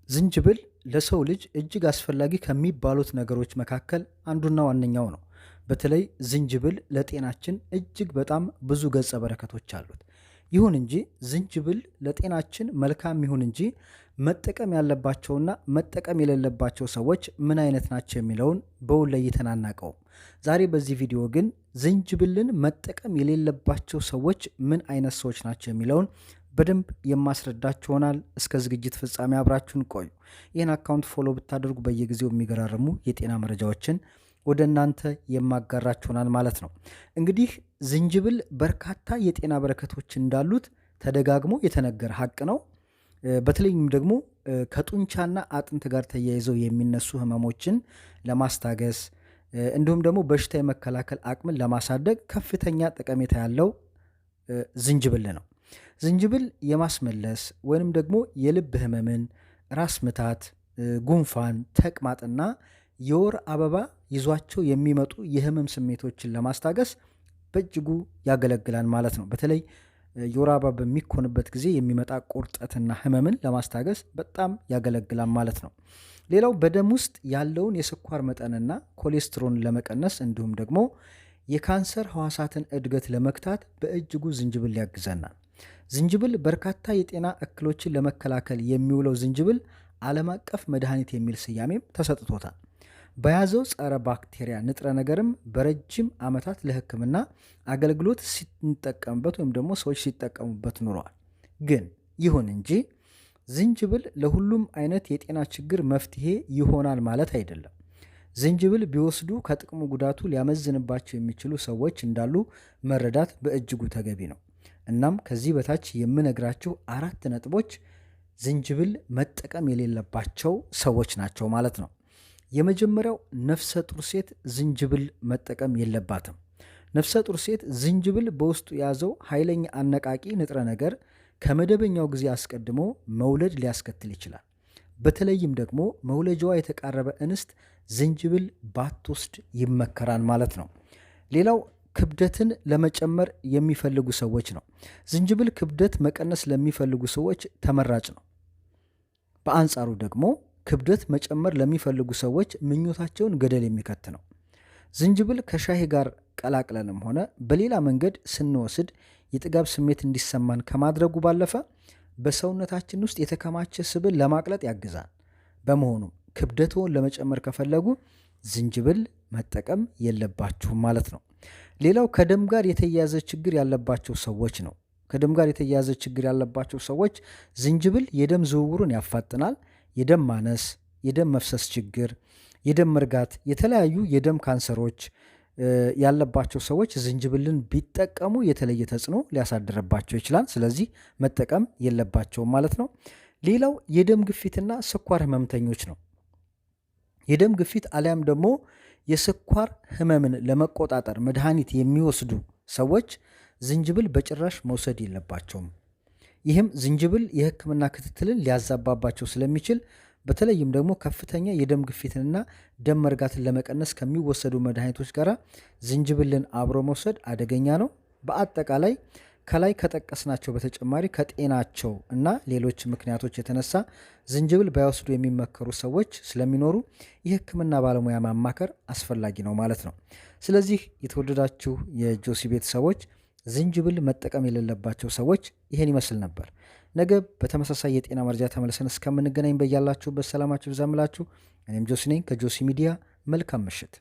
ዝንጅብል ለሰው ልጅ እጅግ አስፈላጊ ከሚባሉት ነገሮች መካከል አንዱና ዋነኛው ነው። በተለይ ዝንጅብል ለጤናችን እጅግ በጣም ብዙ ገጸ በረከቶች አሉት። ይሁን እንጂ ዝንጅብል ለጤናችን መልካም ይሁን እንጂ መጠቀም ያለባቸውና መጠቀም የሌለባቸው ሰዎች ምን አይነት ናቸው የሚለውን በውል ለይተን አናውቀውም። ዛሬ በዚህ ቪዲዮ ግን ዝንጅብልን መጠቀም የሌለባቸው ሰዎች ምን አይነት ሰዎች ናቸው የሚለውን በደንብ የማስረዳችሁ ይሆናል። እስከ ዝግጅት ፍጻሜ አብራችሁን ቆዩ። ይህን account follow ብታደርጉ በየጊዜው የሚገራርሙ የጤና መረጃዎችን ወደ እናንተ የማጋራችሁ ይሆናል ማለት ነው። እንግዲህ ዝንጅብል በርካታ የጤና በረከቶች እንዳሉት ተደጋግሞ የተነገረ ሀቅ ነው። በተለይም ደግሞ ከጡንቻና አጥንት ጋር ተያይዘው የሚነሱ ህመሞችን ለማስታገስ እንዲሁም ደግሞ በሽታ የመከላከል አቅምን ለማሳደግ ከፍተኛ ጠቀሜታ ያለው ዝንጅብል ነው። ዝንጅብል የማስመለስ ወይንም ደግሞ የልብ ህመምን፣ ራስ ምታት፣ ጉንፋን፣ ተቅማጥና የወር አበባ ይዟቸው የሚመጡ የህመም ስሜቶችን ለማስታገስ በእጅጉ ያገለግላል ማለት ነው። በተለይ የወር አበባ በሚኮንበት ጊዜ የሚመጣ ቁርጠትና ህመምን ለማስታገስ በጣም ያገለግላል ማለት ነው። ሌላው በደም ውስጥ ያለውን የስኳር መጠንና ኮሌስትሮልን ለመቀነስ እንዲሁም ደግሞ የካንሰር ህዋሳትን እድገት ለመግታት በእጅጉ ዝንጅብል ያግዘናል። ዝንጅብል በርካታ የጤና እክሎችን ለመከላከል የሚውለው ዝንጅብል ዓለም አቀፍ መድኃኒት የሚል ስያሜም ተሰጥቶታል። በያዘው ጸረ ባክቴሪያ ንጥረ ነገርም በረጅም ዓመታት ለሕክምና አገልግሎት ሲጠቀምበት ወይም ደግሞ ሰዎች ሲጠቀሙበት ኑረዋል። ግን ይሁን እንጂ ዝንጅብል ለሁሉም አይነት የጤና ችግር መፍትሄ ይሆናል ማለት አይደለም። ዝንጅብል ቢወስዱ ከጥቅሙ ጉዳቱ ሊያመዝንባቸው የሚችሉ ሰዎች እንዳሉ መረዳት በእጅጉ ተገቢ ነው። እናም ከዚህ በታች የምነግራችሁ አራት ነጥቦች ዝንጅብል መጠቀም የሌለባቸው ሰዎች ናቸው ማለት ነው። የመጀመሪያው ነፍሰ ጡር ሴት ዝንጅብል መጠቀም የለባትም። ነፍሰ ጡር ሴት ዝንጅብል በውስጡ የያዘው ኃይለኛ አነቃቂ ንጥረ ነገር ከመደበኛው ጊዜ አስቀድሞ መውለድ ሊያስከትል ይችላል። በተለይም ደግሞ መውለጃዋ የተቃረበ እንስት ዝንጅብል ባትወስድ ይመከራል ማለት ነው። ሌላው ክብደትን ለመጨመር የሚፈልጉ ሰዎች ነው። ዝንጅብል ክብደት መቀነስ ለሚፈልጉ ሰዎች ተመራጭ ነው። በአንጻሩ ደግሞ ክብደት መጨመር ለሚፈልጉ ሰዎች ምኞታቸውን ገደል የሚከት ነው። ዝንጅብል ከሻሂ ጋር ቀላቅለንም ሆነ በሌላ መንገድ ስንወስድ የጥጋብ ስሜት እንዲሰማን ከማድረጉ ባለፈ በሰውነታችን ውስጥ የተከማቸ ስብን ለማቅለጥ ያግዛል። በመሆኑም ክብደትዎን ለመጨመር ከፈለጉ ዝንጅብል መጠቀም የለባችሁም ማለት ነው። ሌላው ከደም ጋር የተያያዘ ችግር ያለባቸው ሰዎች ነው። ከደም ጋር የተያያዘ ችግር ያለባቸው ሰዎች ዝንጅብል የደም ዝውውሩን ያፋጥናል። የደም ማነስ፣ የደም መፍሰስ ችግር፣ የደም መርጋት፣ የተለያዩ የደም ካንሰሮች ያለባቸው ሰዎች ዝንጅብልን ቢጠቀሙ የተለየ ተጽዕኖ ሊያሳድርባቸው ይችላል። ስለዚህ መጠቀም የለባቸውም ማለት ነው። ሌላው የደም ግፊትና ስኳር ህመምተኞች ነው። የደም ግፊት አሊያም ደግሞ የስኳር ህመምን ለመቆጣጠር መድኃኒት የሚወስዱ ሰዎች ዝንጅብል በጭራሽ መውሰድ የለባቸውም። ይህም ዝንጅብል የህክምና ክትትልን ሊያዛባባቸው ስለሚችል በተለይም ደግሞ ከፍተኛ የደም ግፊትንና ደም መርጋትን ለመቀነስ ከሚወሰዱ መድኃኒቶች ጋር ዝንጅብልን አብሮ መውሰድ አደገኛ ነው። በአጠቃላይ ከላይ ከጠቀስናቸው በተጨማሪ ከጤናቸው እና ሌሎች ምክንያቶች የተነሳ ዝንጅብል ባይወስዱ የሚመከሩ ሰዎች ስለሚኖሩ የሕክምና ባለሙያ ማማከር አስፈላጊ ነው ማለት ነው። ስለዚህ የተወደዳችሁ የጆሲ ቤተሰቦች ዝንጅብል መጠቀም የሌለባቸው ሰዎች ይህን ይመስል ነበር። ነገ በተመሳሳይ የጤና መረጃ ተመልሰን እስከምንገናኝ በያላችሁበት ሰላማችሁ ይብዛምላችሁ። እኔም ጆሲ ነኝ ከጆሲ ሚዲያ። መልካም ምሽት።